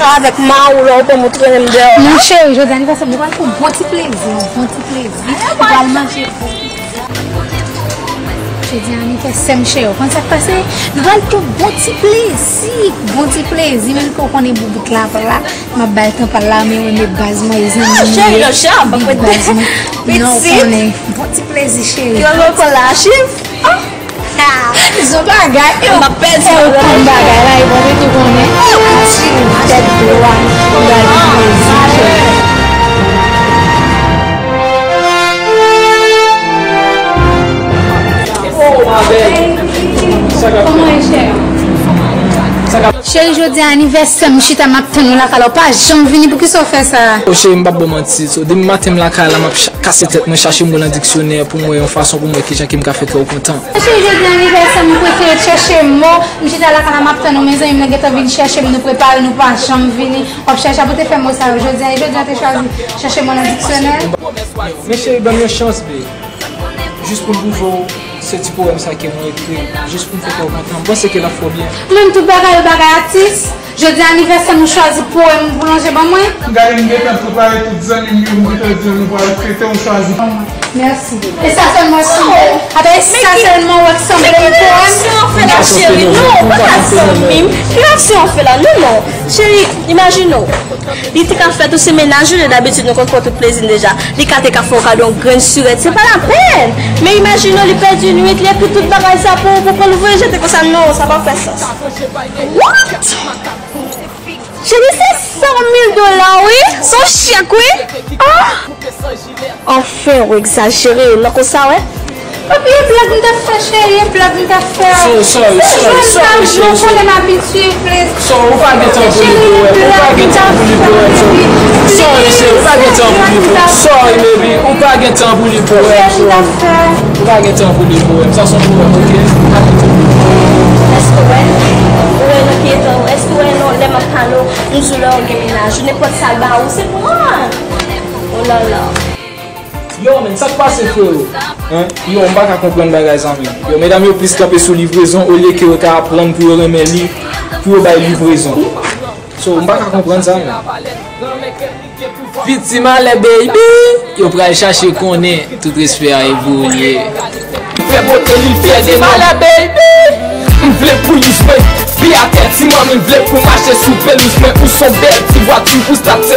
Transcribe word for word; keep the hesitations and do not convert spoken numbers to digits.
Avèk mari w la, ou pran m ou trennen m deyò. Non, cheri, jodi anivèsè m, nou pral fè yon bon ti plezi, yon bon ti plezi. Nou pral manje bon. Jodi anivèsè m, cheri, ou konn sa k pase? Nou pral fè yon bon ti plezi, bon ti plezi, menm ke w konnen boubout la pa la. M ap bay tan pa l la, men mwen, men baz mwen, e zanmi mwen, cheri, lòt chè a, pa big baz mwen. Non, ou konnen. Bon ti plezi, cheri. Yo, yo, kò la, chif. Ah! Zon bagay, yo. M ap pèdi, yo, kòm bagay la, e bon, men tou konnen. Achiv, tèt dlo a, m pral fè plezi, cheri. Oh, ma belle. Sa k ap fèt? Cheri, jodi a anivèsè m, m chita, m ap tann ou lakay la, ou pa janm vini, poukisa w fè sa? O cheri, m p ap ba w manti. So, depi maten m lakay la, m ap cha- kase tèt mwen, chache mo nan diksyonè pou m wè yon fason pou m wè kijan ke m ka fè kè w kontan. Cheri, jodi a anivèsè m, ou prefere chèche mo, m chita lakay la, m ap tann ou, mezanmi, m nan gentan vin chèche m, nou prepare, nou pa janm vini. W ap chèche, ap ou te fè mo sa yo jodi a, e jodi a w te chwazi chèche mo nan diksyonè? Men cheri, ban m yon chans, babe. Jis pou m pwouve w se ti powèm sa ke mwen ekri, jis pou m fè kè w kontan. M panse ke l ap fè w byen. Mwen, tout bagay yo bagay atis. Jodi anivèsè m, ou chwazi powèm pou lonje ban mwen. Gade, m gentan prepare tout zanmi m yo, m gentan di yo nou pral fete, ou chwazi ban mwen. Mèsi. E sa sèlman w sanble. Atò, e sa sèlman w sanble yon powèm? Ki reaksyon w fè la, cheri? Non, ou pa ka zanmi m. Ki reaksyon w fè la? Non, non. Cheri, imajine w. Li te ka fè tou se mennaj ou, dabitid nou konn fè tout plezi n deja. Li ka te ka fè w kado yon grenn sirèt, se pa lapèn. Men imajine w, li pèdi nwit, li ekri tout bagay sa pou ou, pou, pou l voye jete konsa, non, sa pa fè sans. What? Cheri, se san mil dola, wi. Se yon chèk, wi. Ah! Anfen, ou egzajere, nan konsa, wè. Epi e blag m t ap fè, cheri, e blag m t ap fè. So, sorry, sorry, sorry, cheri, sorry. Konnen m abitye plezi. So, ou pa gen tan pou li powèm, ou pa gen tan pou li powèm, so. Sorry, cheri, ou pa gen tan pou li powèm. Sorry, baby, ou pa gen tan pou li powèm, so. Ou pa gen tan pou li powèm, sa se yon powèm, oke? Ou pa gen tan pou li powèm. Èske w wè, ou wè nan ki eta w, èske w wè non, lè m ap pale w, m di w lè w gen mennaj, ou nenpòt sa l ba ou, se pran. Oh la la. Yo, men, sa k pase, frero? Hein? Yo, m pa ka konprann bagay sa, men. Yo, medam yo plis kanpe sou livrezon olye ke yo ta aprann pou yo renmen li, pou yo bay livrezon. So, m pa ka konprann sa, men. Piti malè, baby! Yo pral chache konnen. Tout respè a e pou ou li ye. Fè bote li fyè de nou. Piti malè, baby! M vle pou li jwe. Pye atè, ti manmi, m vle pou mache sou pelouz mwen. Ou se yon bèl ti vwati pou stat, se